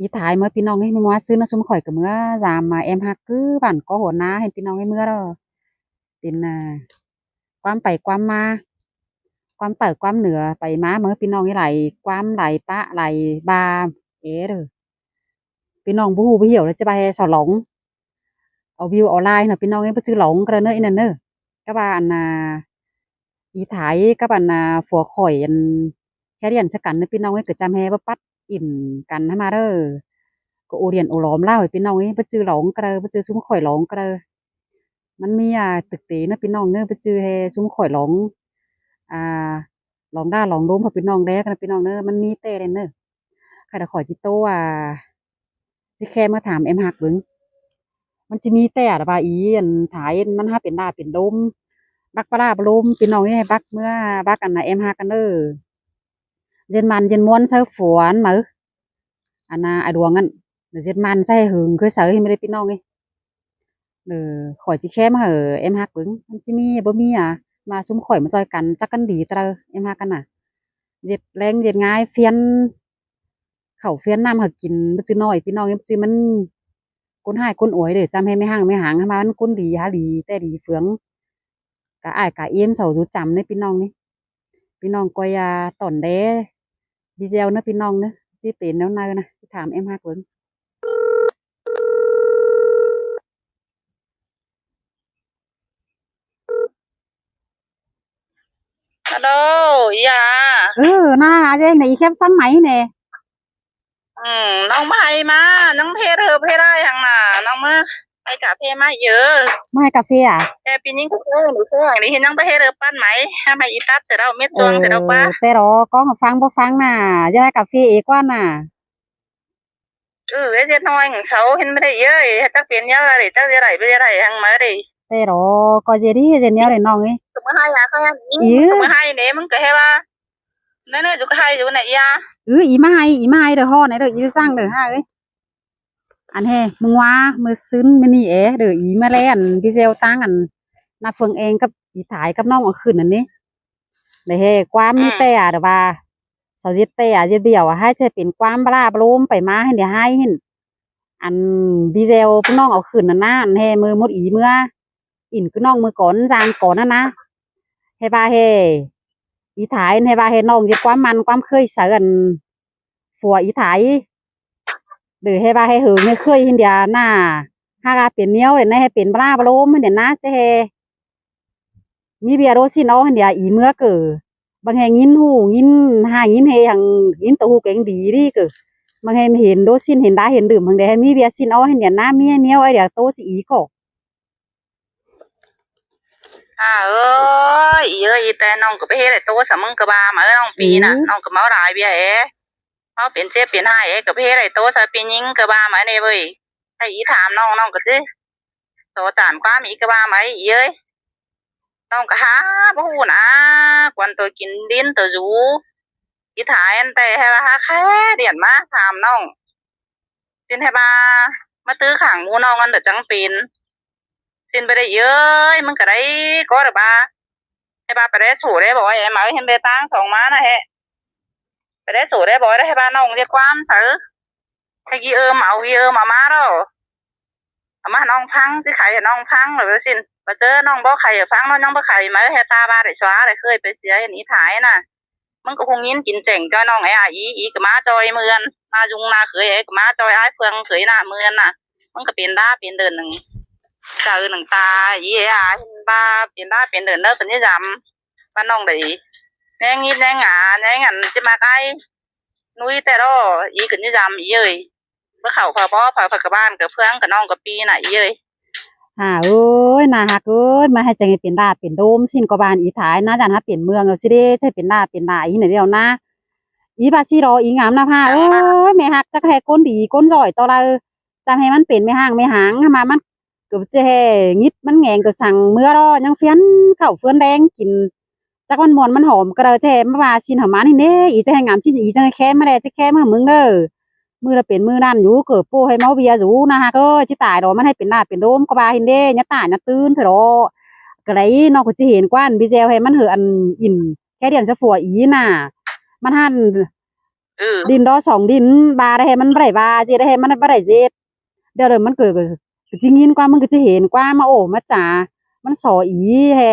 ອີຕາຍເມີພີ່ນ້ອງເອີຍ ເມື່ອວານຊືນເນາະ ຊຸມຂ້ອຍກໍເມືອຢາມມາແອມຮັກ ຄືບ້ານກໍຫົວໜ້າ ເຫັນພີ່ນ້ອງເອີຍ ເມືອດອກ ເປັນ ອ່າ ຄວາມໄປຄວາມມາ ຄວາມໃຕ້ຄວາມເໜືອ ໄປມາເມີພີ່ນ້ອງເອີຍ ຫຼາຍຄວາມ ຫຼາຍປະ ຫຼາຍບ່າ ເອີ ພີ່ນ້ອງບໍ່ຮູ້ບໍ່ຫ່ຽວແລ້ວຈະໄປສະຫຼອງ ເອົາວິວເອົາລາຍເນາະພີ່ນ້ອງເອີຍ ບໍ່ຈື່ຫຼອງກັນເດີເນາະ ອີນັ້ນເດີ ກໍວ່າອັນນ່າ ອີໄທກັບອັນນ່າ ຜົວຂ້ອຍອັນແຄດຽນໃສ່ກັນເນາະພີ່ນ້ອງເອີຍ ກໍຈຳແຮບໍ່ປັດອີ່ມກັນຫັ້ນນະເດີ ກໍໂອລຽນໂອຫຼອມລາວໃຫ້ພີ່ນ້ອງເອີຍ ບໍ່ຈື່ຫຼອງກັນເດີ ບໍ່ຈື່ຊຸມຂ້ອຍຫຼອງກັນເດີ ມັນມີ ອ່າ ຕຶກເຕເນາະພີ່ນ້ອງເດີ ບໍ່ຈື່ແຮຊຸມຂ້ອຍຫຼອງ ອ່າ ຫຼອງດ່າຫຼອງໂດມໃຫ້ພີ່ນ້ອງແດ່ກັນນະພີ່ນ້ອງເດີ ມັນມີແຕ່ນັ້ນເດີ ຂ້າດຽວຂ້ອຍຊິໂທ ອ່າ ຊິແຄ່ມາຖາມແອມຮັກເບິ່ງ ມັນຊິມີແຕ່ວ່າອີອັນທ້າຍມັນຫາເປັນດ່າເປັນໂດມ ບັກປະຫຼ້າປະໂລມພີ່ນ້ອງເອີຍ ບັກເມືອ ບັກອັນນ່າແອມຮັກກັນເດີ ເຢັນໝັ້ນເຢັນມ່ວນໃສ່ຝວນມາ ອັນນ່າ ອາດວງຫັ້ນ ເຈັດໝັ້ນໃສ່ຫຶງຄືເສີເຫັນບໍ່ເດ້ພີ່ນ້ອງເອີຍ ເອີ ຂ້ອຍຊິແຄມໃຫ້ແອມຮັກເບິ່ງ ມັນຊິມີບໍ່ມີອະ ມາຊຸມຂ້ອຍມາຊ່ອຍກັນ ຈັກກັນດີຕະເດີ ແອມຮັກຫັ້ນນະ ເຮັດແລງເຮັດງາຍ ຟຽນເຂົ້າຟຽນນ້ຳໃຫ້ກິນ ບໍ່ຈື່ນ້ອຍພີ່ນ້ອງເອີຍ ບໍ່ຈື່ມັນ ຄົນຮ້າຍຄົນອວຍເດ້ ຈຳໃຫ້ແມ່ຮ້າງແມ່ຫາງ ຫາວ່າມັນຄົນດີຫາດີ ແຕ່ດີເຟືອງ ກະອ້າຍກະເອມເຊົາຢູ່ຈຳເດ້ພີ່ນ້ອງນີ້ ພີ່ນ້ອງກໍຢ່າຕອນແດ່ ດີເຊວເນາະພີ່ນ້ອງເນາະ ຊິເປັນແນວໃດນະ ຊິຖາມແອມຮັກເບິ່ງ. ຮາໂລ ອີ່ຫຍັງ? ເອີ ນ້າ ເຈັງໃດ ອີແຄມຟັງໃໝແດ່. ອືມ ນ້ອງບໍ່ໃຫ້ມາ ນ້ອງເຮັດເຮີບເຮັດໄຮ່ຫັ້ນນະ ນ້ອງມາໃຫ້ກາເຟມາເອີ ມາໃຫ້ກາເຟອະ ແຕ່ປີນີ້ກໍເຊີງເຊີງນີ້ເຮັດຫຍັງໄປເຮັດເຮີບປັນໄໝ ໃຫ້ອີຕັດໃສ່ດອກ ເມັດຊ່ວງໃສ່ດອກວ່າ ເອີ ແຕ່ລໍກອງຟັງບໍ່ຟັງນະ ຢາກໄດ້ກາເຟເອກວ່ານະ ເອີ ເຮັດນ້ອຍເຊົາເຫັນບໍ່ໄດ້ເອີຍ ຈັກເປັນແນວໃດ ຈັກຈະໄດ້ບໍ່ຈະໄດ້ຫັ້ນມາເດ້ ແຕ່ລໍກໍຈະໄດ້ເຮັດແນວໃດນ້ອງເອີຍ ກໍມາໃຫ້ລະ ກໍມາໃຫ້ນີ້ ເອີ ກໍມາໃຫ້ນີ້ ມຶງກໍເຮັດວ່າ ນັ້ນນະ ຢູ່ໃກ້ຢູ່ນະ ອີຫຍັງ ເອີ ອີມາໃຫ້ ອີມາໃຫ້ເດີ ຮ້ອນເດີ ອີສັ່ງເດີ ຫ້າເອີຍ ອັນແຮ ມຶງວ່າ ມື້ຊືນມື້ນີ້ເອ ເດີ ອີມາແລ່ນ ພີ່ແຊວຕັ້ງອັນ ນາເຟືອງເອງກັບອີຕາຍກັບນ້ອງເອົາຂຶ້ນອັນນີ້ ໄດ້ແຮ ຄວາມມີແຕ່ ອືມ ແຕ່ວ່າ ຊາວເຈັດແຕ່ ເຈັດບຽວ ໃຫ້ຈະເປັນຄວາມບະລາບະໂລມໄປມາ ໃຫ້ໄດ້ໃຫ້ ອັນ ພີ່ແຊວພວກນ້ອງເອົາຂຶ້ນນັ້ນນະ ອັນແຮ ມື້ໝົດອີເມືອ ອີນຄືນ້ອງມື້ກ່ອນ ຊ່າງກ່ອນນັ້ນນະ ແຮວ່າແຮ ອີຕາຍ ແຮວ່າແຮນ້ອງເຮັດຄວາມໝັ້ນຄວາມເຄີຍໃສ່ອັນ ຜົວອີຕາຍ ຫຼືແຮວ່າແຮເຫີງແຮເຄີຍຫັ້ນດຽນະ ຫາກວ່າເປັນແນວໃດນະ ແຮເປັນບະລາບະໂລມຫັ້ນດຽນະ ຈະແຮ ມີເບຍໂດຊິນອອກຫັ້ນດຽ ອີເມືອເກີ ບາງແຮງຍິນຫູ ຍິນຫາ ຍິນເຮ ຫາງຍິນໂຕຫູເກັ່ງດີດີເກີ ບາງແຮງເຫັນໂດຊິນ ເຫັນດາເຫັນດື່ມ ຫາງໃດໃຫ້ມີເບຍຊິນອອກຫັ້ນດຽນະ ມີແນວໄອເດຍໂຕຊິອີກໍ ອາ ເອີຍ ອີເອີຍ ອີແຕ່ນ້ອງກໍໄປເຮັດໃຫ້ໂຕຊະ ມຶງກໍວ່າມາ ເອີ ນ້ອງປີນະ ອືມ ນ້ອງກໍເມົາຫຼາຍເບຍເອ ເມົາເປັນເຈັບເປັນໄຫ້ເອ ກໍໄປເຮັດໃຫ້ໂຕຊະ ປີຍິງກໍວ່າມາເດ້ເວີຍ ໃຫ້ອີຖາມນ້ອງ ນ້ອງກໍຊິ ໂຕຕາມຄວາມອີກກໍວ່າໄປ ເອີຍ ນ້ອງກໍຫາບໍ່ຮູ້ນາ ກວນໂຕກິນດິນໂຕຢູ່ ອີຖາຍອັນແຕ່ໃຫ້ວ່າຫາແຄ່ດຽນມາຖາມນ້ອງ ຊິນໃຫ້ວ່າມາຕື້ຂ້າງໝູ່ນ້ອງອັນເດີຈັ່ງເປັນ ຊິນບໍ່ໄດ້ເອີຍ ມັນກໍໄດ້ກໍໄດ້ວ່າ ໃຫ້ວ່າໄປໄດ້ໂສໄດ້ບໍ່ ໄອ້ມາເຫັນໄດ້ຕາງສອງມານະແຮະ ໄປໄດ້ໂສໄດ້ບໍ່ ໄດ້ໃຫ້ວ່ານ້ອງຈະຄວາມໃສ ໃຫ້ກີເອີມເອົາ ກີເອີມເອົາມາເນາະ ເອົາມາໃຫ້ນ້ອງຟັງ ຊິໄຂໃຫ້ນ້ອງຟັງ ແລ້ວຊິນ ວ່າເຈີນ້ອງບໍ່ໄຂໃຫ້ຟັງເນາະ ຍັງບໍ່ໄຂມາເຮັດຕາບາດໄດ້ຊວາໄດ້ເຄີຍໄປເສຍເຫັນອີຖ່າຍນະ ມຶງກໍຄົງຍິນກິນແຈ້ງຈ່ອຍນ້ອງແອ ອີ ອີກໍມາຈ່ອຍເມືອນ ມາຍຸງນາເຄີຍ ເອ ກໍມາຈ່ອຍອ້າຍເຟືອງເຄີຍນະ ເມືອນນະ ມັນກໍເປັນດາເປັນເດີນໜຶ່ງ ໃຈໜຶ່ງຕາ ອີ ເຫັນວ່າເປັນດາເປັນເດີນເດີ ກໍນິຍາມ ວ່ານ້ອງໄດ້ແນງຍິນແນງຫາ ແນງອັນຊິມາໄກ ນຸຍແຕ່ລໍ ອີກໍນິຍາມ ອີເອີຍ ບໍ່ເຂົ້າພະບໍ່ພະ ພະກະບ້ານກະເຟືອງກະນ້ອງກະປີນະ ອີເອີຍ ຫາເອີຍ ໜ້າຮັກເອີຍ ມາໃຫ້ຈັ່ງໃຫ້ເປັນດາເປັນໂດມ ຊິນກໍບ້ານອີຖາຍນະ ຢ້ານຫາເປັນເມືອງແລ້ວຊິເດ້ ໃຫ້ເປັນດາເປັນດາອີນີ້ແລ້ວນະ ອີພາຊີລໍ ອີງາມນະພາເອີຍ ແມ່ຮັກຈັກແຮຄົນດີຄົນຮ້ອຍຕໍ່ລາວ ຈຳໃຫ້ມັນເປັນແມ່ຮ້າງແມ່ຫາງ ຫາມາມັນ ກໍຈະແຮ່ງຶດມັນແງງກໍສັ່ງເມືອລໍ ຍັງຟຽນເຂົ້າເຟືອນແດງກິນ ຈັກມັນມ່ວນມັນຫອມກໍໄດ້ ຈະແຮ່ມາວ່າຊິນຫາມານີ້ເດ້ ອີຈະແຮ່ງາມຊິນ ອີຈະແຄ່ມາແດ່ ຈະແຄ່ມາໃຫ້ມຶງເດີ ມື້ລະເປັນມື້ນັ້ນຢູ່ ເກີບໂປ້ໃຫ້ເມົາເບຍຢູ່ນະ ຫາກເອີຍ ຊິຕາຍດອກ ມັນໃຫ້ເປັນລາບເປັນໂດມກໍວ່າຫັ້ນເດ້ ຍາຕາຍຍາຕື່ນເທື່ອດອກ ກໍໄດ້ເນາະ ກໍຊິເຫັນກວ່າອັນ ບີແຊວໃຫ້ມັນເຫີ ອັນ ອິນ ແຄ່ດຽນຊະຝັວອີນະ ມັນຫັ້ນ ເອີ ດິນດໍສອງດິນ ວ່າໄດ້ໃຫ້ມັນບໍ່ໄດ້ວ່າ ເຮັດໄດ້ໃຫ້ມັນບໍ່ໄດ້ເຮັດ. ດຽວມັນກໍ ກໍຊິຍິນກວ່າ ມັນກໍຊິເຫັນກວ່າ ມາໂອ້ມາຈາ ມັນສໍອີແທ້.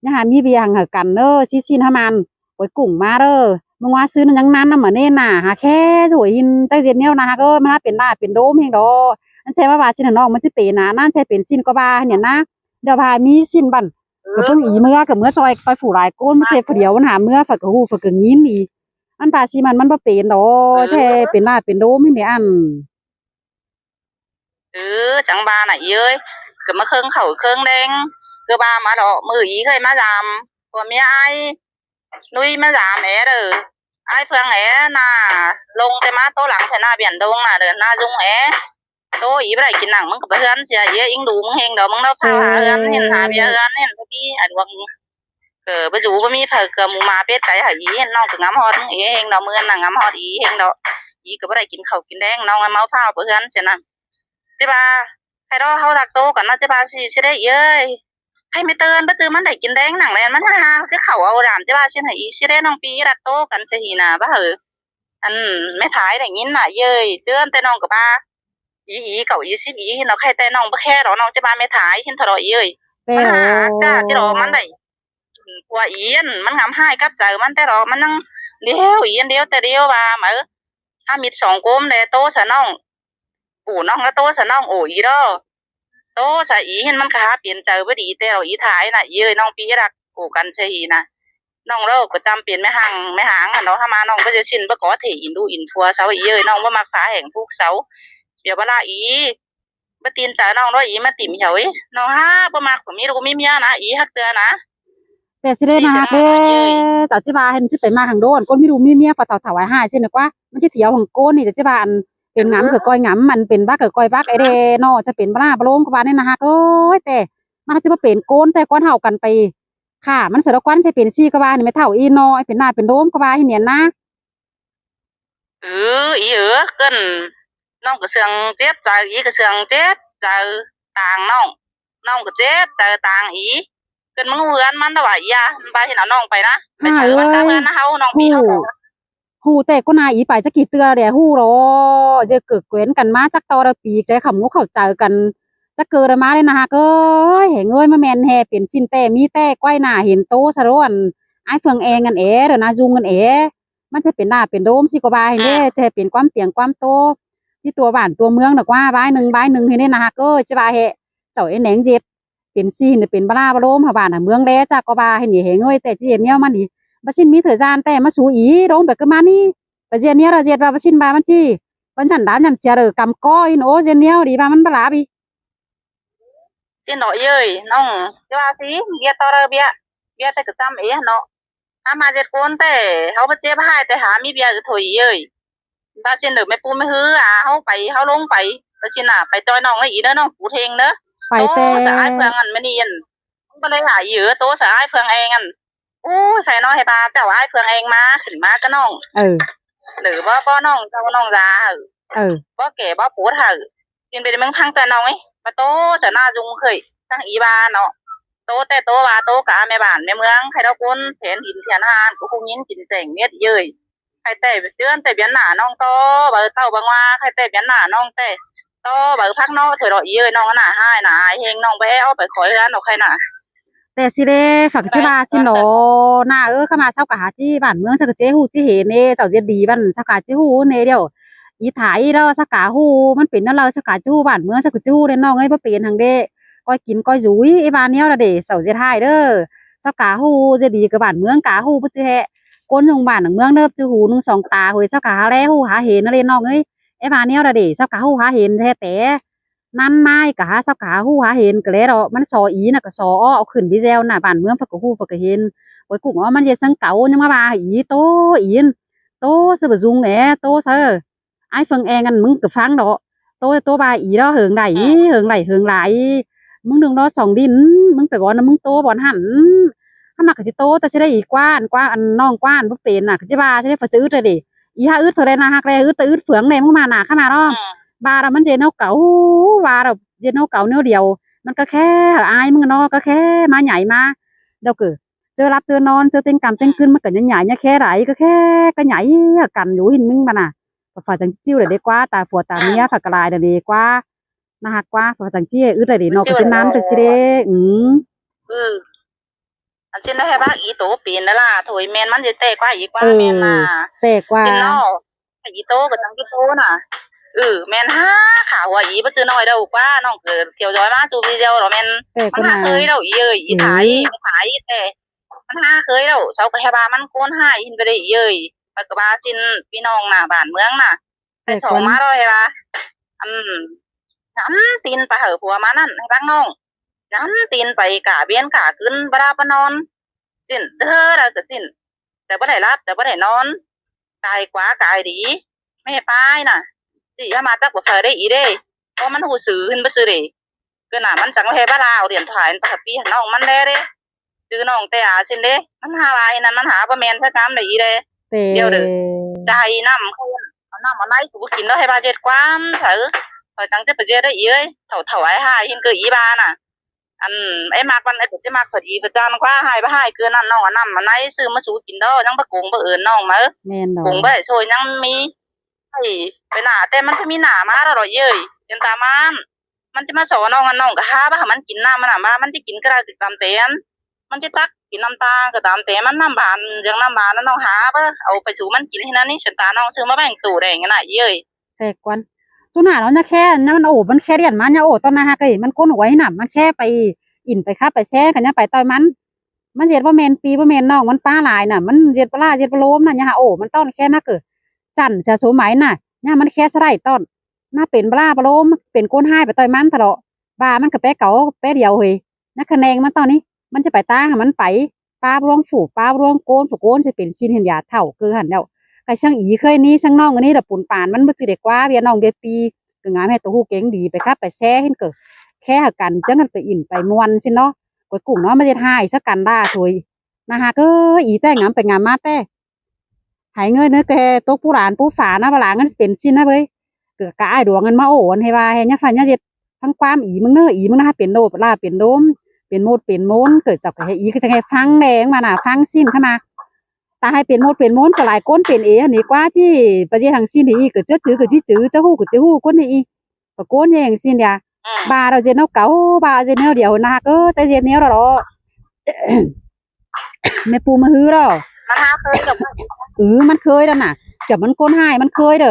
ຍັງຫາມີວຽກໃຫ້ກັນເດີ ຊິຊິນຫາມັນ ກ້ອຍກຸ້ງມາເດີ. ມື້ວານຊືນຍັງນັ່ງນຳມາເນນາ ຫາແຄ່ສວຍຫີນ ຈັກເຮັດແນວນະ ຫາກເອີຍ ມັນຫາເປັນຫຼ້າເປັນໂດມແຮງດອກ. ມັນແຊ່ວ່າວ່າຊິນນະນ້ອງ ມັນຊິເປັນນະ ນັ້ນໃຊ່ເປັນຊິນກໍວ່າຫັ້ນນະ. ດຽວພາມີຊິນບັນ ເອີ ກໍເບິ່ງອີເມືອ ກໍເມືອຊ່ອຍຕ່ອຍຜູ້ຫຼາຍຄົນ ມັນເຈັບຜູ້ດຽວ ມັນຫາເມືອ ຂ້ອຍກໍຮູ້ ຂ້ອຍກໍຍິນອີ. ມັນປາຊິມັນ ມັນບໍ່ເປັນດອກ ເອີ ແທ້ເປັນຫຼ້າເປັນໂດມຫັ້ນເດ ອັນ ເອີ ຈັ່ງວ່ານະອີເອີຍ ກໍມາເຄິ່ງເຂົ້າເຄິ່ງແລງ ຄືວ່າມາເລາະ ມື້ອີເຄີຍມາຢາມ ຜົວເມຍອ້າຍນຸ້ຍມາຢາມແອເດີ ອ້າຍເຟືອງແອ ໜ້າລົງແຕ່ມາໂຕຫຼັງແຖວໜ້າວຽນດົງນະເດີ ໜ້າຍຸງແອ ໂຕອີບໍ່ໄດ້ກິນໜັງ ມຶງກໍໄປເຮືອນເສຍ ເອີຍ ອິງດູມຶງເຮງດອກ ມຶງເນາະ ເຝົ້າຫາເຮືອນ ເຫັນຫາເມຍເຮືອນ ເຫັນພວກນີ້ ອັນວ່າ ເກີບໍ່ຢູ່ບໍ່ມີໃຜເກືອໝູໝາເປັດໄກ່ໃຫ້ອີ ເຫັນນ້ອງກໍງຳຮອດເອງດອກ ມື້ນັ້ນນະງຳຮອດອີເອງດອກ ອີກໍບໍ່ໄດ້ກິນເຂົ້າກິນແລງ ນ້ອງເມົາພ້າວໄປເຮືອນຊັ້ນນະ. ຊິວ່າໃຜດອກ ເຮົາຮັກໂຕກັນເນາະ ຊິວ່າຊິ ຊິໄດ້ເອີຍ ໃຜແມ່ເຕີນບໍ່ຕື່ມ ມັນໄດ້ກິນແດງໜັງແລນ ມັນຫາຈະເຂົ້າເອົາດານ ຊິວ່າຊິໃຫ້ອີ ຊິໄດ້ນ້ອງປີຮັກໂຕກັນຊະຫັ້ນນະ ວ່າເອີ ອັນແມ່ທ້າຍໄດ້ຍິນນະເອີຍ ເຕືອນແຕ່ນ້ອງກໍວ່າ ອີ ອີ ເກົ້າ ອີ ສິບ ອີ ເນາະ ໃຄແຕ່ນ້ອງບໍ່ແຄດອກ ນ້ອງຈະວ່າແມ່ທ້າຍ ເຫັນເທາະເອີຍ ມັນຫາຈະ ຊິດອກ ມັນໄດ້ ຜົວອີຫັ້ນ ມັນງຳຮ້າຍກັບໃຈມັນແຕ່ດອກ ມັນຍັງດຽວອີອັນດຽວແຕ່ດຽວວ່າ ມາເອີ ຫາມິດສອງກົມແດ່ ໂຕຊະນ້ອງ ໂອ້ ນ້ອງລະໂຕຊະນ້ອງ ໂອ້ ອີດອ ໂຕຊະອີຫັ້ນ ມັນກະຫາເປັນໃຈບໍ່ດີແຕ່ດອກ ອີທ້າຍນະ ເອີຍ ນ້ອງປີຮັກ ໂອ້ ກັນຊະອີນະ ນ້ອງເລີກກໍຈຳເປັນແມ່ຮັ່ງແມ່ຮ່າງຫັ້ນດອກ ຫາມານ້ອງບໍ່ຈະຊິນບໍ່ກໍເທອິນດູອິນຜົວເຊົາ ເອີຍ ນ້ອງບໍ່ມັກພາແຫ່ງຜູ້ເຊົາ ດຽວບັດລະອີ ບໍ່ຕີນຕານ້ອງດ້ອຍອີ ມາຕິ່ມເຮົາອີ ນ້ອງຫາບໍ່ມັກ ມີລູກມີເມຍນະ ອີຮັກເທື່ອນະ ແຕ່ຊິເດ້ນະຮັກເດ້ ເຈົ້າຊິວ່າເຫັນຊິໄປມາຂ້າງໂດນ ຄົນມີລູກມີເມຍ ພະເຖົ້າໆຫາຍໆຊີ້ນະກວ່າ ມັນຊິທຽວຂອງໂກນນີ້ ເຈົ້າຊິວ່າອັນເປັນງາມກໍກ້ອຍງາມ ມັນເປັນບັກກໍກ້ອຍບັກ ເອີເດ້ເນາະ ຈະເປັນບລາບະໂລມກໍວ່າແນ່ນະຮັກເອີຍ ແຕ່ມັນຊິມາເປັນໂກນ ແຕ່ກ່ອນເຮົາກັນໄປຂ້າມັນສະດອກ ກ່ອນຊິເປັນຊີ້ກໍວ່ານີ້ ແມ່ເຖົ້າອີນ້ອຍ ເປັນໜ້າເປັນໂດມກໍວ່າໃຫ້ເນຍນະ. ເອີ ອີເອີ ເກີ້ນ ນ້ອງກໍເຊື່ອງເຈັບໃຈ ອີກໍເຊື່ອງເຈັບໃຈຕາງນ້ອງ ນ້ອງກໍເຈັບໃຈຕາງອີ ເກີ້ນ ມຶງເຮືອນມັນລະວ່າ ອີຢາ ມັນວ່າເຫັນເອົານ້ອງໄປນະ ໄປໃສ່ວັນກາເຮືອນນະເຮົາ ນ້ອງປີເຮົາ ຮູ້ແຕ່ກໍນາອີໄປຈັກກີ່ເທື່ອແລ້ວ ຮູ້ດອກ ຈະເກີດເກວນກັນມາຈັກຕໍ່ລະປີ ຈະເຂົ້າໝູ່ເຂົ້າໃຈກັນ ຈັກເກີດມາເດ້ນະຮັກເອີຍ ແຮງເອີຍ ມາແມ່ນແຮເປັນຊິ້ນແຕ່ມີແຕ່ກ້ອຍໜ້າເຫັນໂຕສະໂລອັນ ອ້າຍເຟືອງແອງອັນແອ ເດີນາຍຸງອັນແອ ມັນຈະເປັນໜ້າເປັນໂດມຊິກວ່າບາຍເດ້ ອ່າ ຈະໃຫ້ເປັນຄວາມຕຽງຄວາມໂຕ ທີ່ຕົວບ້ານຕົວເມືອງດອກວ່າ ບາຍໜຶ່ງບາຍໜຶ່ງໃຫ້ແນ່ນະຮັກເອີຍ ຈະວ່າແຮ ເຈົ້າໄອ້ແໜງເຈັດ ເປັນຊິເປັນບາລາບາໂລມຫາບ້ານຫາເມືອງແດ່ ຈະກວ່າບາຍໃຫ້ນີ້ແຮງເອີຍ ແຕ່ຈະເຮັດແນວມັນນີ້ ບາຊິນມີເທື່ອຢ້ານແຕ່ມາສູອີ ລົງໄປຄືມານີ້ ໄປເຮັດແນວລະເຮັດວ່າບາຊິນວ່າມັນຊິ ມັນຢັນດານຢັນເສຍເດີ ກຳກໍອີໂອ ເຮັດແນວດີວ່າມັນບາລາບີ ຊິເນາະເອີຍ ນ້ອງ ຈະວ່າຊິ ເບຍຕໍ່ເດີ ເບຍ ເບຍແຕ່ກະຈຳເອເນາະ ຫາມາເຈັດຄົນແຕ່ ເຮົາບໍ່ເຈັບຫາຍແຕ່ຫາມີເບຍເອີໂຖເອີຍ ບາຊິນເດີ ແມ່ປູແມ່ຮືອາ ເຮົາໄປ ເຮົາລົງໄປ ບາຊິນນະ ໄປຈອຍນ້ອງເອີເດີ ນ້ອງປູເທັງເດີ ໄປແຕ່ ໂຕສະອ້າຍເຟືອງອັນ ມະນີອັນ ມັນກໍເລີຍຫາເອີ ໂຕສະອ້າຍເຟືອງແອງອັນ ໂອ້ຍ ໃສ່ນ້ອຍໃຫ້ບາເຈົ້າ ອ້າຍເຟືອງແອງມາ ຂຶ້ນມາກັບນ້ອງ ເອີ ເດີ ບໍ່ ບໍ່ນ້ອງເຈົ້າ ນ້ອງຢາ ເອີ ບໍ່ແກ່ບໍ່ປູດ ເອີ ກິນໄປເມືອງພັງແຕ່ນ້ອຍ ມາໂຕຈະໜ້າຈຸງເຄີຍ ທັງອີວ່າເນາະ ໂຕແຕ່ໂຕວ່າ ໂຕກະແມ່ບ້ານແມ່ເມືອງ ໃຜດອກຄົນແຜນຫີນແຜນຫານ ກໍຄົງຍິນກິນແຈ້ງເມັດເອີຍ ໃຜແຕ່ເດືອນແຕ່ບຽນໜ້ານ້ອງຕໍ່ ເບົາເຕົ້າບັງວ່າ ໃຜແຕ່ບຽນໜ້ານ້ອງແຕ່ຕໍ່ ເບົາພັກເນາະ ເທື່ອດອກເອີຍ ນ້ອງໜ້າຮ້າຍໜ້າອາຍແຮງ ນ້ອງບໍ່ແອອອກໄປຂໍເຮືອນດອກໃຜນະ ແຕ່ຊິເດ້ ຝາກຊິວ່າຊິເນາະ ນ້າເອີຍ ຄຳວ່າເຈົ້າກະຫາຈິບ້ານເມືອງ ເຈົ້າກະເຈຮູ້ຈິເຫັນເດ້ ເຈົ້າເຈັດດີບັນ ເຈົ້າກະຈິຮູ້ເນ ດຽວ ອີຖາອີດອກ ສາກາຮູ້ ມັນເປັນແນວໃດ ສາກາຈະຮູ້ບ້ານເມືອງ ສາກາຈະຮູ້ເດ້ນ້ອງເອີຍ ບໍ່ເປັນຫຍັງເດ້ ກອຍກິນກອຍຢູ່ ອີວ່າແນວລະເດ ເຊົາເຈັດຮ້າຍເດີ ສາກາຮູ້ເຈັດດີ ກະບ້ານເມືອງກະຮູ້ບໍ່ຈື່ແຮ ຄົນຢູ່ບ້ານເມືອງເດີ ຈະຮູ້ໜຶ່ງສອງຕາເຮີຍ ສາກາຫາແລຮູ້ຫາເຫັນນະເດນ້ອງເອີຍ ອີວ່າແນວລະເດ ສາກາຮູ້ຫາເຫັນແທ້ແຕ່ ນັ້ນມາກະຫາສາກາຮູ້ຫາເຫັນກະແລດອກ ມັນສໍອີນະກະສໍອໍ ເອົາຂຶ້ນວິແຊວນະ ບ້ານເມືອງເພິ່ນກະຮູ້ເພິ່ນກະເຫັນ ໂອຍກຸ້ງອໍ ມັນເຮັດສັງເກົາ ຍັງມາວ່າອີໂຕອີນ ໂຕຊະບະຈຸງແຫຼະ ໂຕຊະ ອ້າຍເຟິງແອງອັນ ມຶງກະຟັງດອກ ໂຕ ໂຕວ່າອີດອກ ເຫິງໄດ້ ເຫິງໄດ້ເຫິງຫຼາຍ ມຶງດຶງດອກສອງດິນ ມຶງໄປບ່ອນ ມຶງໂຕບ່ອນຫັ້ນ ຫາມັກກະຊິໂຕ ແຕ່ຊິໄດ້ອີກວ່າ ອັນກວ່າ ອັນນ້ອງກວ່າ ອັນບໍ່ເປັນນະ ກະຊິວ່າຊິໄດ້ ເພິ່ນຈະອຶດເລີຍເດ ອີຫາອຶດເທົ່າໃດນະ ຮັກແລອຶດ ແຕ່ອຶດເຟືອງແດ່ ມຶງມາໜ້າຂະມາດອກ ບາດອກມັນຊິເຮັດແນວເກົ່າ ບາດອກເຮັດແນວເກົ່າແນວດຽວ ມັນກະແຄ່ອາຍມຶງເນາະ ກະແຄ່ມາໃຫຍ່ມາ ດອກເກີ ເຈີຫຼັບເຈີນອນ ເຈີເຕັງກຳເຕັງກືນ ມັນກໍໃຫຍ່ໆ ຍາແຄ່ຫຼາຍ ກໍແຄ່ ກໍໃຫຍ່ກັນຢູ່ ເຫັນມຶງມັນນະ ຝາຈັ່ງຈິ້ວເດ້ກວ່າ ຕາຜົວຕາເມຍ ຝາກະລາຍເດ້ກວ່າ ໜ້າຮັກກວ່າ ຝາຈັ່ງຈິ້ວ ອຶດໄດ້ເດ້ເນາະ ກໍຈະນານໄປຊິເດ້ ອື ອັນຊີ້ນໄດ້ໃຫ້ວ່າອີໂຕເປັນນະລະ ໂຖຍແມ່ນມັນຊິແຕກກວ່າອີກວ່າ ເອີ ແມ່ນນະ ແຕກກວ່າ ຊີ້ນເນາະ ອີໂຕກໍຈັ່ງອີໂຕນະ ເອີ ແມ່ນຫາຂາຫົວອີບໍ່ຈື່ນ້ອຍເດີ້ກວ່າ ນ້ອງເກີດທ່ຽວຈອຍມາສູ່ປີດຽວດອກ ແມ່ນ ແຕກ ມັນຫາເຄີຍແລ້ວອີເອີຍ ອີ ອື ໄຖ ໄຖແຕ່ ມັນຫາເຄີຍແລ້ວ ເຂົາກໍໃຫ້ວ່າມັນໂກນຮ້າຍ ເຫັນບໍ່ໄດ້ອີເອີຍ ຂ້ອຍກໍວ່າຊີ້ນ ພີ່ນ້ອງນະ ບ້ານເມືອງນະ ແຕ່ສອງມາແລ້ວໃຫ້ວ່າ ອັນ ຫຍ້ຳຕີນໄປໃຫ້ຜົວມານັ້ນໃຫ້ບາງນ້ອງ ຫຍ້ຳຕີນໄປກາວຽນກາຄືນ ບໍ່ຫຼັບບໍ່ນອນ ຊີ້ນ ເທື່ອໃດກໍຊີ້ນ ແຕ່ບໍ່ໄດ້ຫຼັບ ແຕ່ບໍ່ໄດ້ນອນ ກາຍກວ່າກາຍດີ ແມ່ປາຍນະ ຊິຢ່າມາຈັກບໍ່ໃສ່ໄດ້ອີເດ້ ເພາະມັນຮູ້ຊື່ ເຫັນບໍ່ຊື່ເດ້ ກໍນະ ມັນຈັ່ງແຮ່ບາລາວ ເດືອນທ້າຍ ມັນປະກະປີໃຫ້ນ້ອງມັນແດ່ເດ້ ຈື່ນ້ອງແຕ່ອາຊິນເດ້ ມັນຫາວ່າອີນັ້ນ ມັນຫາບໍ່ແມ່ນຊະກຳໃດອີເດ້ ແຕ່ ດຽວເດີ ໃຈນ້ຳ ເອົານ້ຳເອົາໃນສູ່ກິນເນາະ ໃຫ້ວ່າເຮັດຄວາມໃສ ຂ້ອຍຈັ່ງຈະໄປເຮັດໄດ້ອີເອີຍ ເຖົ້າໆ ອ້າຍໆ ເຫັນຄືອີບານະ ອັນ ອ້າຍມັກມັນ ອ້າຍກໍຊິມັກເພິ່ນອີກ ເພິ່ນຈານກວ່າ ຫາຍບໍ່ຫາຍຄືນັ້ນ ນ້ອງເອົານ້ຳເອົາໃນຊື້ມາສູ່ກິນເດີ ຍັງບໍ່ກົງບໍ່ເອີນນ້ອງມາເອີຍ ແມ່ນດອກ ກົງບໍ່ໄດ້ຊ່ວຍ ຍັງມີ ໄປ ໄປໜ້າ ແຕ່ມັນກໍມີໜ້າມາແລ້ວດອກເອີຍ ເປັນຕາມານ ມັນຈະມາສໍນ້ອງ ອັນນ້ອງກໍຫາວ່າໃຫ້ມັນກິນນ້ຳ ມັນນະວ່າມັນຈະກິນກໍໄດ້ຕາມແຕ່ ມັນຈະຕັກກິນນ້ຳຕາກໍຕາມແຕ່ ມັນນ້ຳບານ ເລື່ອງນ້ຳບານນັ້ນ ນ້ອງຫາເບິ່ງ ເອົາໄປສູ່ມັນກິນໃຫ້ນັ້ນນີ້ ສັນຕານ້ອງຊື້ມາແບ່ງໂຕແດງຫັ້ນນະເອີຍ ແຕ່ກ່ອນ ຈຸໜ້າເນາະ ຍາແຄ່ ຍາມັນໂອ ມັນແຄ່ດຽນມາ ຍາໂອຕອນໜ້າຫາກເອີຍ ມັນກົ້ນຫວຍນຳ ມັນແຄ່ໄປອິນໄປຄັບໄປແຊກັນ ຍາໄປຕ່ອຍມັນ ມັນເຮັດບໍ່ແມ່ນປີບໍ່ແມ່ນນ້ອງ ມັນປາຫຼາຍນະ ມັນເຮັດປະຫຼາເຮັດປະໂລມນະ ຍາຫາໂອ ມັນຕ້ອນແຄ່ມາເກີດ ຈັນເສືອໂສໄໝນະ ຍາມັນແຄ່ສະໄດຕ້ອນ ນະເປັນປະຫຼາປະໂລມ ເປັນໂກນຮ້າຍໄປຕ່ອຍມັນຕະຫຼອດ ວ່າມັນກໍແປເກົ່າແປດຽວເຮີຍ ນະຂະແໜງມັນຕອນນີ້ ມັນຈະໄປຕາງໃຫ້ມັນໄປ ປາບລວງຟູ ປາບລວງໂກນ ຟູໂກນຊິເປັນຊິນເຫັນຢາເຖົ້າເກີຫັ້ນແລ້ວ ກະຊ່າງອີເຄີຍນີ້ ຊ່າງນ້ອງອັນນີ້ລະປຸນປານ ມັນບໍ່ຈື່ໄດ້ກວ່າ ເວຍນ້ອງເວຍປີ ກໍງາມແຮງ ໂຕຮູ້ເກັ່ງດີ ໄປຄັບໄປແຊເຫັນເກີດ ແຄ່ຫາກັນ ຈັ່ງກັນໄປອິນໄປມ່ວນຊິເນາະ ກວຍກຸ້ງເນາະ ມາເຮັດຮ້າຍຊະກັນລະໂຖຍ ນະຫາກເອີຍ ອີແຕ່ງາມໄປງາມມາແຕ່ ໃຫ້ເງີຍເນີແກ່ຕົກປູຫຼານປູຝານະ ບາດຫຼາງມັນເປັນຊິນນະເວີຍ ກະ ກະອ້າຍດວງມັນມາໂອ້ ອັນໃຫ້ວ່າໃຫ້ຍາຟ້າຍາເຮັດ ຟັງຄວາມອີມຶງເນີ ອີມຶງນະ ເປັນໂລບລາເປັນໂລມ ເປັນໂມດເປັນໂມນ ເກີດເຈົ້າກະໃຫ້ອີ ຄືຈັ່ງໃຫ້ຟັງແດ່ວ່ານະ ຟັງຊິນເຂົ້າມາ ຕາໃຫ້ເປັນໂມດເປັນໂມນ ກໍຫຼາຍຄົນເປັນເອຫັ້ນນີ້ກວ່າ ຊິໄປເຮັດຫຍັງຊິນອີກ ກໍຈະຈື່ກໍຊິຈື່ ຈະຮູ້ກໍຈະຮູ້ ຄົນນີ້ອີກ ປະໂກນແຍ່ງຊິນດຽ ອືມ ບາດເອົາເຈັດແນວເກົ່າ ບາດເອົາເຈັດແນວດຽວນະ ເອີ ຈະເຮັດແນວດອກ ແມ່ປູມາຮືດອກ ມັນຫາເຄີຍດອກ ເອີ ມັນເຄີຍແລ້ວນະ ຈະມັນຄົນຮ້າຍ ມັນເຄີຍເດີ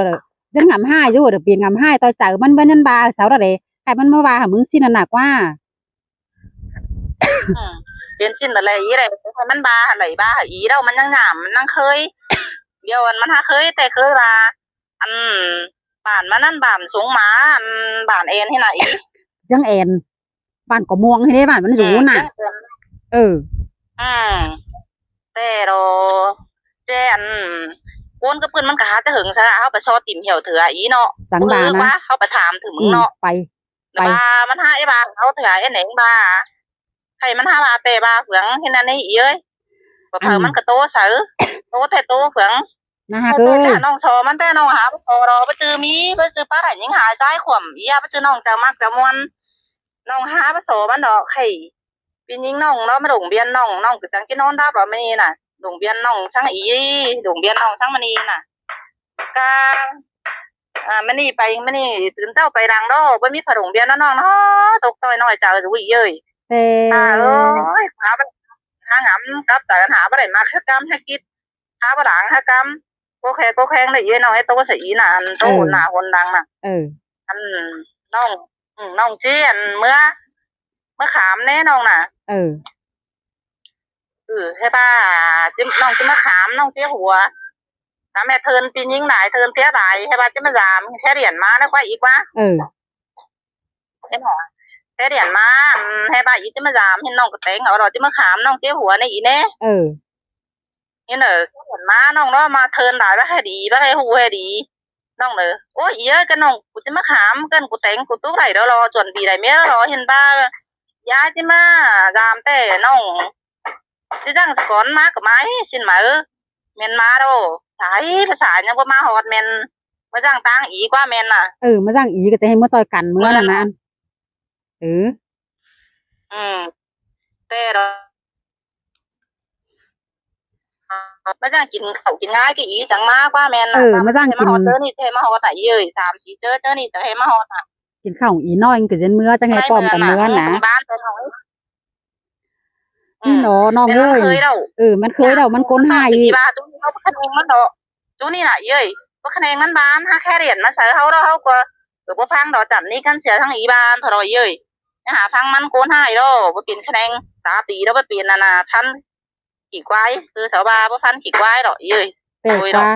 ຍັງຫງຳຮ້າຍຢູ່ເດີ ເປັນຫງຳຮ້າຍຕໍ່ໃຈ ມັນ ມັນ ມັນບາເຊົາແລ້ວເດ້ ໃຫ້ມັນມາວ່າຫາມຶງຊິນັ້ນນະກວ່າ ອືມ ເປັນຊິນນັ້ນແຫຼະ ອີແຫຼະ ໃຫ້ມັນບາຫັ້ນແຫຼະ ບາອີແລ້ວ ມັນຍັງຫຍາມ ມັນຍັງເຄີຍ ດຽວອັນມັນຫາເຄີຍ ແຕ່ເຄີຍວ່າ ອັນ ບ້ານມັນນັ້ນ ບ້ານສົງໝາ ອັນ ບ້ານແອນຫັ້ນນະອີ ຈັ່ງແອນ ບ້ານກໍມ່ວງຫັ້ນເດ້ ບ້ານມັນຢູ່ນະ ເອີ ອືມ ແຕ່ດອກ ແຕ່ອັນ ໂກນກັບເພິ່ນມັນກໍຫາແຕ່ເຫິງຊະ ເຮົາໄປຊອດຕິ່ມຫ່ຽວເທື່ອອີເນາະ ຈັ່ງວ່ານະ ເຮົາໄປຖາມເຖິງເນາະ ອືມ ໄປ ໄປ ວ່າມັນຫາໄອ້ວ່າເຮົາເທື່ອ ໄອ້ແໜງວ່າ ໃຜມັນຫາວ່າແຕ່ວ່າເຟືອງເຮັດອັນນີ້ອີເອີຍ ບໍ່ເຜີມັນກໍໂຕໃສ ໂຕແທ້ໂຕເຟືອງ ນະຫາກເອີຍ ນ້ອງຊໍມັນແຕ່ນ້ອງຫາບໍ່ພໍດອກ ບໍ່ຈື່ມີ ບໍ່ຈື່ປາໄດ້ຍິງຫາຍຕາຍຂວ້ຳ ອີຫຍັງບໍ່ຈື່ນ້ອງເຈົ້າມັກເຈົ້າມ່ວນ ນ້ອງຫາບໍ່ພໍມັນດອກ ໃຫ້ ເປັນຫຍັງນ້ອງເນາະ ມາດົງບຽນນ້ອງ ນ້ອງກໍຈັ່ງຈະນອນດັບວ່າມື້ນີ້ນະ ດົງບຽນນ້ອງສັງອີ ດົງບຽນນ້ອງສັງມື້ນີ້ນະ ກະ ອາ ມື້ນີ້ໄປ ມື້ນີ້ຕື່ນເຊົ້າໄປຫຼັງເນາະ ບໍ່ມີຜະດົງບຽນເນາະນ້ອງເນາະ ຕົກຕ່ອຍນ້ອຍໃຈຢູ່ເອີຍ ແຕ່ ອາ ເອີຍ ຫາ ຫາຫາກັບຕາກັນ ຫາບໍ່ໄດ້ມາຄືກຳໃຫ້ກິດ ຫາບໍ່ຫຼັງຫາກຳ ໂກແຄໂກແຄງໄດ້ເອີຍນ້ອງເອີຍ ໂຕສະອີນະ ອັນໂຕ ເອີ ໜ້າຫົນຫຼັງນະ ເອີ ອັນນ້ອງ ອືມ ນ້ອງຈີ ອັນເມືອ ເມືອຂາມແນ່ນ້ອງນະ ເອີ ເອີ ໃຫ້ວ່າຈິ ນ້ອງຈິມາຂາມ ນ້ອງເຈັບຫົວ ຖ້າແມ່ເທີນປີຍິງຫຼາຍ ເທີນເສຍຫຼາຍ ໃຫ້ວ່າຈິມາຢາມ ແຄ່ດຽນມານະ ກວ່າອີກວ່າ ເອີ ເຫັນບໍ່ ແຕ່ດຽນມາ ອັນ ໃຫ້ວ່າອີຈິມາຢາມ ເຫັນນ້ອງກໍແຕງເອົາດອກ ຈິມາຂາມ ນ້ອງເຈັບຫົວແນ່ອີແນ່ ເອີ ເຫັນເດີ ດຽນມານ້ອງເນາະ ມາເທີນຫຼາຍ ວ່າໃຫ້ດີ ວ່າໃຫ້ຮູ້ໃຫ້ດີ ນ້ອງເດີ ໂອ້ຍ ອີເອີຍ ກັນນ້ອງ ກູຊິມາຂາມ ກັນກູແຕງ ກູຕຸກໄດ້ດອກ ຈວນປີໄດ້ເມຍດອກ ເຫັນວ່າ ຍາຍຊິມາຢາມແຕ່ນ້ອງ ຊິຈ້າງສະກ່ອນ ມາກໍມາເອ ຊິນມາເອີ ແມ່ນມາໂດ ສາຍພາສາຍັງບໍ່ມາຮອດ ແມ່ນມາຈ້າງຕ່າງອີກວ່າແມ່ນນະ ເອີ ມາຈ້າງອີກໍຈະໃຫ້ມາຊ່ອຍກັນເມືອນັ້ນນະ ເອີ ອືມ ແຕ່ດອກ ມາຈັ່ງກິນເຂົ້າກິນງາຍຄືອີຈັ່ງມາກວ່າແມ່ນນະ. ເອີ ມາຈັ່ງກິນ ມາຮອດເຈີນີ້ແທ້ມາຮອດນະເອີຍ ສາມສີ່ເຈີ ເຈີນີ້ແທ້ມາຮອດນະ. ກິນເຂົ້າອີນ້ອຍກໍຈັ່ງເມືອ ຈັ່ງໃຫ້ປ້ອມກັນເມືອນະ. ບ້ານເພິ່ນເຮົາ ນີ້ເນາະນ້ອງເອີຍ. ເອີ ມັນເຄີຍແລ້ວ ມັນກົນຫາຍອີກ. ຈຸນີ້ເຮົາບໍ່ຂະແນງມັນດອກ ຈຸນີ້ນະເອີຍ ບໍ່ຂະແນງມັນບ້ານ ຫາແຄ່ຫຼຽນມາໃສ່ເຮົາດອກ ເຮົາກໍ ກໍບໍ່ຟັງດອກ. ຈັນນີ້ກັນເສຍທັງອີບ້ານເທົ່າດອກເອີຍ ຫາຟັງມັນໂກນຫາຍດອກ. ບໍ່ເປັນຂະແນງ ສາປີແລ້ວ ບໍ່ເປັນອັນນ່າ ພັນຂີ້ຄວາຍ ຄືຊາວວ່າ ບໍ່ພັນຂີ້ຄວາຍດອກເອີຍ. ແປກວ່າ ໂອ້ຍ ເນາະ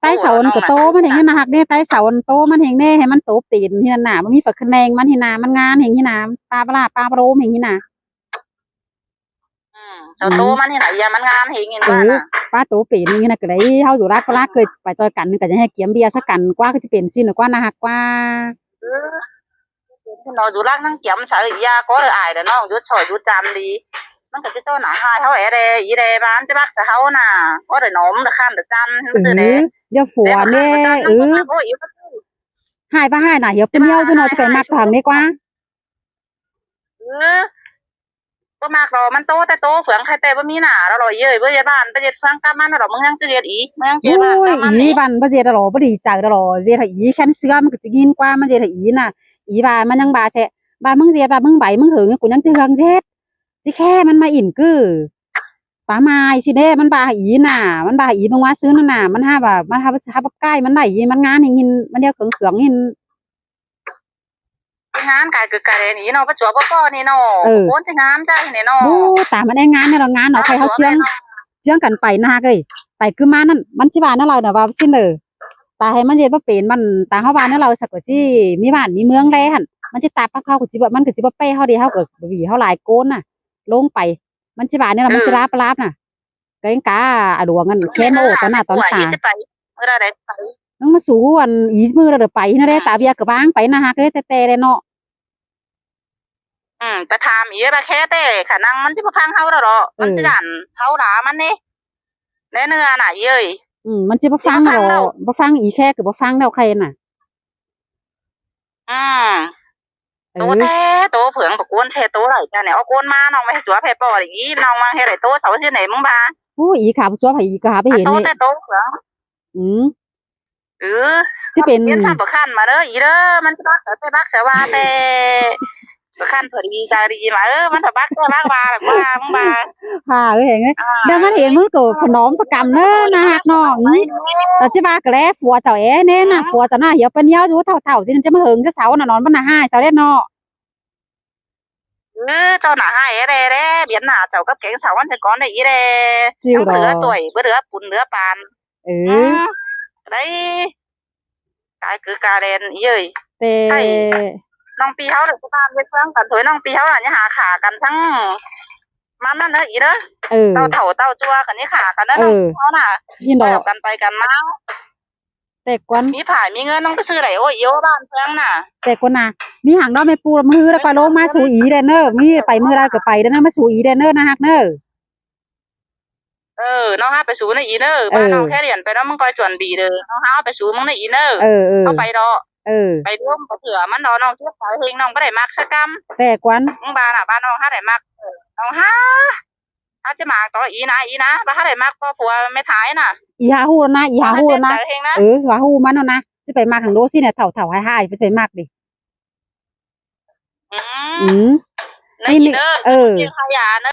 ໄຕເສົາອັນກໍໂຕມັນເອງຫັ້ນນະ ຮັກເດ້ ໄຕເສົາອັນໂຕມັນເອງເດ້ ໃຫ້ມັນໂຕເປັນຫັ້ນນະ ບໍ່ມີຝັກຂະແນງມັນຫັ້ນນະ ມັນງານເອງຫັ້ນນະ ປາປະຫຼາປາປະໂລມເອງຫັ້ນນະ. ອືມ ເຈົ້າໂຕມັນນີ້ນະ ຢ່າມັນງາມເຮັງເຫັນວ່ານະ ປາໂຕເປັນນີ້ນະ ກໍໄດ້ເຮົາຢູ່ລາດພະລາເຄີຍໄປຊ່ອຍກັນ ກໍຈະໃຫ້ກຽມເບຍໃສ່ກັນ ກວ່າຄືຊິເປັນຊິນກວ່ານະ ຮັກກວ່າ. ເອີ ເປັນເນາະ ຢູ່ລາດນັ່ງກຽມໃສ່ ຢ່າກໍເດີ ອາຍເດີນ້ອງ ຢຸດຊ່ອຍຢຸດຈາມດີ ມັນກໍຊິເຈົ້າໜ້າຮ້າຍເຮົາແອແດ່ ອີແດ່ ບ້ານຈະຮັກໃສ່ເຮົານະ ກໍໄດ້ໜອມລະຄັນລະຈັນ ເອີ ດຽວຜົວແດ່ ເອີ ຮ້າຍບໍ່ຮ້າຍນະ ເຮົາເປັນເມຍຢູ່ເນາະ ຈະໄປມັກທາງນີ້ກວ່າ. ເອີ ບໍ່ມັກດອກ ມັນໂຕແຕ່ໂຕ ເຟືອງໄຂ່ແຕ່ບໍ່ມີໜ້າດອກເອີຍ. ບໍ່ເຮັດບ້ານໄປເຮັດເຟືອງກັບມັນດອກ ມຶງຍັງຈະເຮັດອີກ ມຶງຍັງຈະເຮັດບ້ານກັບມັນອີກ. ໂອ້ຍ ອີບ້ານບໍ່ເຮັດດອກ ບໍ່ດີໃຈດອກ ເຮັດໃຫ້ອີແຄ້ນເຊື່ອ ມັນກໍຈະຍິນກວ່າ ມັນເຮັດໃຫ້ອີນະ. ອີວ່າມັນຍັງວ່າແຊະ ວ່າມຶງເຮັດ ວ່າມຶງໄປ ມຶງເຫິງ ກູຍັງຈະເຮືອງເຮັດ ຊິແຄ່ມັນມາອິນກື້ ປາໝາຍຊິເດ້ ມັນວ່າໃຫ້ອີນະ ມັນວ່າໃຫ້ອີ ເບິ່ງວ່າຊື້ນັ້ນນະ ມັນຫາວ່າ ມັນຫາ ຫາບໍ່ໃກ້ມັນໄດ້ອີ ມັນງານໃຫ້ຍິນ ມັນດຽວເຄື່ອງໆ ເຫັນ ເຮັດງານກາຍຄືກາຍແລນີ້ເນາະ ປະຈົວບໍ່ພໍນີ້ເນາະ ເອີ ຄົນທີ່ງາມໃຈນີ້ເນາະ. ໂອ້ ຕາມັນແອງງານແນວລະງານເນາະ ໃຜເຮົາເຈືອງ ເຈືອງກັນໄປນະເອີຍ ໄປຄືມານັ້ນ ມັນຊິວ່າແນວລາວນະ ວ່າຊິເດີ ຕາໃຫ້ມັນເຮັດບໍ່ເປັນ ມັນ ຕາເຮົາວ່າແນວລາວ ສັກກໍຊິມີບ້ານມີເມືອງແລ້ຫັ້ນ ມັນຊິຕາປັກເຮົາ ກໍຊິບໍ່ ມັນກໍຊິບໍ່ແປເຮົາເດ ເຮົາກໍຫວີເຮົາຫຼາຍໂກນນະ ລົງໄປ ມັນຊິວ່າແນວລາວ ມັນຊິລາບລາບນະ. ກໍຍັງກາອາຫຼວງອັນແຄມໂອດຕອນໜ້າຕອນຕາ ມື້ໃດໄປ ມື້ໃດໄປ ຍັງມາສູ່ອັນອີກມື້ລະໄປຫັ້ນເດ້ ອືມ ຕາເບຍກໍວາງໄປນະ ຫາກເອີຍ ແຕ່ແຕ່ແຫຼະເນາະ. ອືມ ໄປຖາມອີກວ່າແຄ່ແຕ່ຂະນັງ ມັນຊິບໍ່ຟັງເຮົາດອກ ເອີ ມັນຊິຢ້ານເຮົາດ່າມັນເດ້ ແນເນື້ອນະເອີຍ. ອືມ ມັນຊິບໍ່ຟັງດອກ ບໍ່ຟັງ ອີແຄ່ກໍບໍ່ຟັງແລ້ວໃຄນະ. ອືມ ເອີ ໂຕແທ້ໂຕເຜືອງປະໂກນແທ້ໂຕໄຫຼຈະແນວເອົາໂກນມາ ນ້ອງໄປໃຫ້ຕົວະແຜ່ປໍ້ອີກ ນ້ອງວາງເຮັດໃຫ້ໂຕເສົາຊິໄດ໋ມຶງບາ. ໂອ້ ອີຂ້າບໍ່ຕົວະໃຜ ອີກະຫາໄປເຫັນໂຕແທ້ໂຕເຜືອງ. ອືມ ເອີ ຊິເປັນ ເປັນສາມປະຄັນມາເດີ ອີເດີ ມັນຊິບັກແຕ່ບັກແຕ່ວ່າແຕ່ ປະຄັນພໍດີໃຈດີມາ ເອີ ມັນຖ້າບັກແຕ່ບັກວ່າລະວ່າມຶງວ່າ ຫາເອີຍ ແລ້ວມັນເຫັນມັນກໍຖະໜອມປະກຳເດີ ໜ້າຮັກນ້ອງ. ແລ້ວຊິວ່າກໍແລ ຜົວເຈົ້າແອແນ່ນະ ອືມ ຜົວເຈົ້າໜ້າຫ່ຽວປານຍາວຢູ່ ເຖົ້າໆຊິ ຈະມາເຫິງຈະເຊົານະ ນອນມັນໜ້າຮ້າຍເຈົ້າແດ່ເນາະ. ເອີ ເຈົ້າໜ້າຮ້າຍແດ່ແດ່ ບຽນໜ້າເຈົ້າກັບແກງເສົາມັນຊະກ່ອນໄດ້ອີແດ່ ຍັງບໍ່ເຫຼືອຖ້ວຍ ບໍ່ເຫຼືອປຸນເຫຼືອປານ. ເອີ ໄດ້ ກາຍຄືກາແລນເອີຍ ແຕ່ນ້ອງປີເຮົາລະຊິມາເຮັດເຮືອນກັນໂດຍ ນ້ອງປີເຮົາລະຫາຂ້າກັນຊັ້ງ ມັນນັ້ນເດີອີເດີ. ເອີ ເຕົ້າເຖົ້າເຕົ້າຈົວກັນນີ້ຂ້າກັນເດີ ເອີ ນ້ອງເຮົານະ ເຫັນດອກ ກັນໄປກັນມາ ແຕ່ກ່ອນມີຜາຍມີເງິນ ນ້ອງໄປຊື້ໄດ້ໂອຍ ໂອ ບ້ານເມືອງນະ. ແຕ່ກ່ອນນະ ມີຫຍັງດອກແມ່ປູ ມື້ລະກອຍລົງມາສູ່ອີແດ່ເນີ ມີໄປມື້ໃດກໍໄປເດີ ມາສູ່ອີແດ່ເນີ ນະຮັກເນີ. ເອີ ນ້ອງຫາໄປສູ່ນະອີເນີ ເອີ ບ້ານນ້ອງແຄ່ຫຼຽນໄປເນາະ ມຶງກອຍຈວນບີເດີ ນ້ອງຫາເອົາໄປສູ່ມຶງນະອີເນີ. ເອີ ເອີ ເອົາໄປດອກ ເອີ ໄປລວມກະເທື່ອມັນດອກ ນ້ອງເຈັບໃຈເຮງ ນ້ອງບໍ່ໄດ້ມັກຊະກຳ. ແຕ່ກ່ອນ ມຶງບ້ານນະ ບ້ານນ້ອງຫາໄດ້ມັກ ເອີ ນ້ອງຫາ ອາດຈະມາຕໍ່ອີນະ ອີນະ ບໍ່ທັນໄດ້ມັກບໍ່ຜົວແມ່ທ້າຍນະ. ອີຫາຮູ້ແລ້ວນະ ອີຫາຮູ້ແລ້ວນະ ເອີ ຫາຮູ້ມັນແລ້ວນະ ຊິໄປມັກຫຍັງໂດຊິນະ ເຖົ້າໆ ຫາຍໆ ຊິໄປມັກເດ. ອືມ ອືມ ໃນອີເດີ ເອີ ຂະຢານ